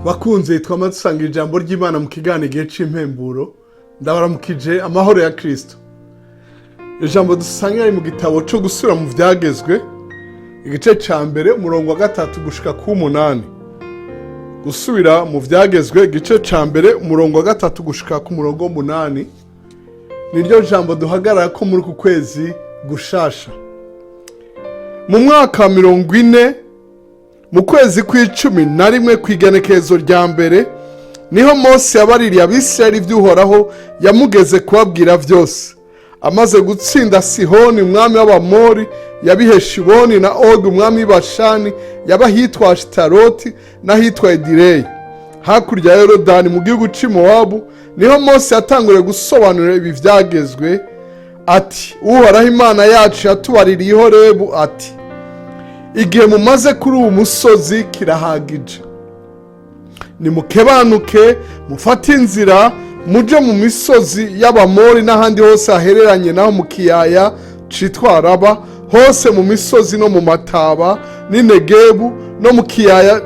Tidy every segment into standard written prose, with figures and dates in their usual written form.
Bakunze twama dusanga ijambo ry'Imana mu kiganiro Igihe c'Impemburo, ndabaramukije amahoro ya Kristo. Ijambo dusanga ari mu gitabo co Gusubira mu Vyagezwe, igice ca mbere, umurongo wa 3 gushika ku 8. Gusubira mu Vyagezwe, igice ca mbere, umurongo wa 3 gushika ku murongo w'8, niryo jambo duhagarara ko muri uku kwezi gushasha. Mu mwaka wa 40, mu kwezi kw'11, ku igenekerezo rya mbere, niho Mose yabaririye Abisirayeli iby'Uhoraho yamugeze kubabwira byose, amaze gutsinda Sihoni umwami w'Abamori yaba i Heshiboni, na Ogi umwami w'Ibashani yaba ahitwa Ashitaroti n'ahitwa Edireyi, hakurya ya Yorodani mu gihugu cy'i Mowabu. Niho Mose yatanguriye gusobanura ibi byagezwe ati: "Uhoraho Imana yacu yatubaririye i Horebu ati: 'Igihe mumaze kuri uwu musozi kirahagije. Nimukebanuke, mufate inzira muje mu misozi y'Abamori n'ahandi hose hahereranye naho mu kiyaya citwa Araba, hose mu misozi no mu mataba n'inegebu no mu kiyaya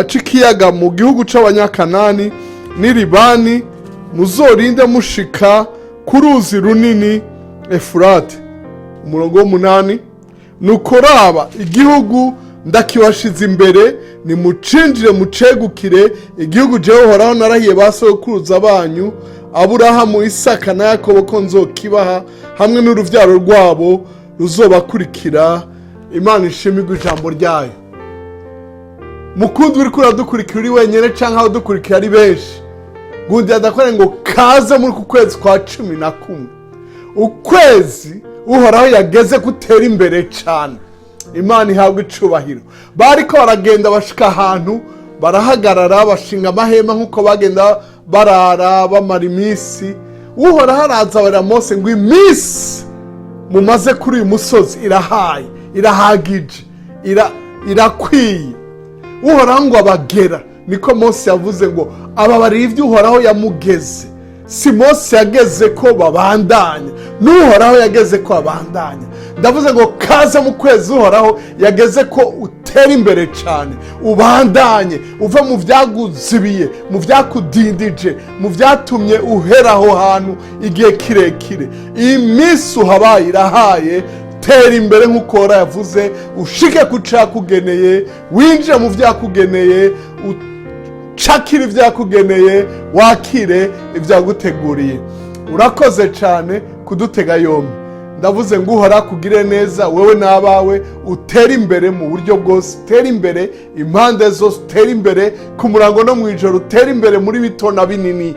c'ikiyaga, mu gihugu c'Abanyakanani n'Iribani, muzorinde mushika ku ruzi runini Efurate.'" Umurongo w'8: "Nuko raba, igihugu ndakibashize imbere, nimucinjire mucegukire, igihugu jewe Uhoraho narahiye ba sokuruza banyu Aburahamu, Isaka na Yakobo ko nzokibaha hamwe n'uruvyaro rwabo ruzobakurikira." Imana ishimirwe ijambo ryayo. Mukundi uriko uradukurikira uri wenyene canke aho dukurikira ari benshi, gundi adakora ngo kaze muri uku kwezi kwa 11, ukwezi Uhoraho yageze gutera imbere cane. Imana ihabwa icubahiro. Bariko baragenda, bashika ahantu barahagarara, bashinga amahema nk'uko bagenda barara bamara iminsi. Uhoraho araza abarira Mose ngo: "Iminsi mumaze kuri uyu musozi irahaye, irahagije, irakwiye." Uhoraho ngo abagera, niko Mose yavuze ngo ababarira ibyo Uhoraho yamugeze. Si Mose yageze ko babandanya, n'Uhoraho yageze ko babandanya. Ndavuze ngo kaze mu kwezi Uhoraho yageze ko utera imbere cyane, ubandanye, uve mu byaguzibiye, mu byakudindije, mu byatumye uhera aho hantu igihe kirekire. Iyi minsi uhabaye irahaye. Tera imbere nk'uko Uhoraho yavuze, ushike ku cyakugeneye, winjire mu byakugeneye, ucakire ibyakugeneye, wakire ibyaguteguriye. Urakoze cyane kudutega yombi. Ndavuze ngo Uhoraho akugire neza wewe n'abawe, utere imbere mu buryo bwose, utere imbere impande zose, utere imbere ku murango no mu ijoro, utere imbere muri bito na binini.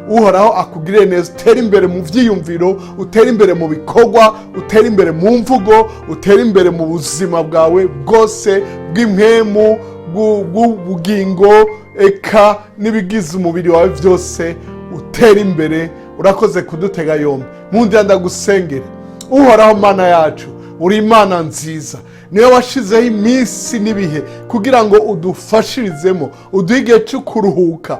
Uhoraho akugirire neza, utere imbere mu byiyumviro, utere imbere mu bikorwa, utere imbere mu mvugo, utere imbere mu buzima bwawe bwose bw'impemu, bw'ubugingo, eka n'ibigize umubiri wawe byose, utere imbere. Urakoze kudutega yombi. Nkundi ndagusengera. Uhoraho Mana yacu, uri Imana nziza, niwe washizeho iminsi n'ibihe kugira ngo udufashirizemo, uduhe igihe cyo kuruhuka,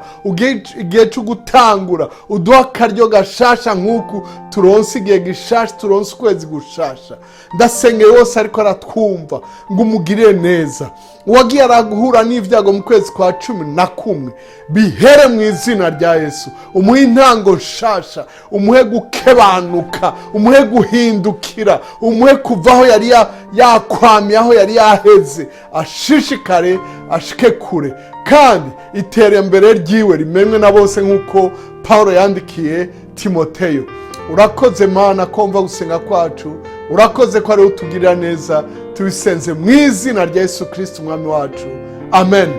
igihe cyo gutangura, uduhe akaryo gashasha nk'uku turonse igihe gishasha, turonse ukwezi gushasha. Ndasengeye wose ariko aratwumva ngo umugirire neza. Uwagiye araguhura n'ibyago mu kwezi kwa 11, bihere mu izina rya Yesu. Umuhe intango nshasha, umuhe gukebanuka, umuhe guhindukira, umuhe kuva aho yari yakwamye, aho yari yaheze, ashishikare ashike kure, kandi iterambere ryiwe rimenywe na bose nk'uko Paul yandikiye Timoteyo. Urakoze Mana ko mva gusenga kwacu, urakoze ko ariwe utugirira neza. Tubisenze mu izina rya Yesu Kirisiti umwami wacu, amen.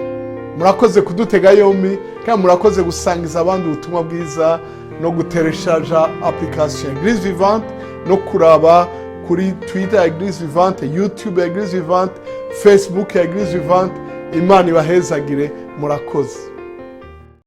Murakoze kudutega yombi, kandi murakoze gusangiza abandi ubutumwa bwiza no gutereshaja application ya Eglise Vivante, no kuraba kuri Twitter ya Eglise Vivante, YouTube ya Eglise Vivante, Facebook ya Eglise Vivante. Imana ibahezagire. Murakoze.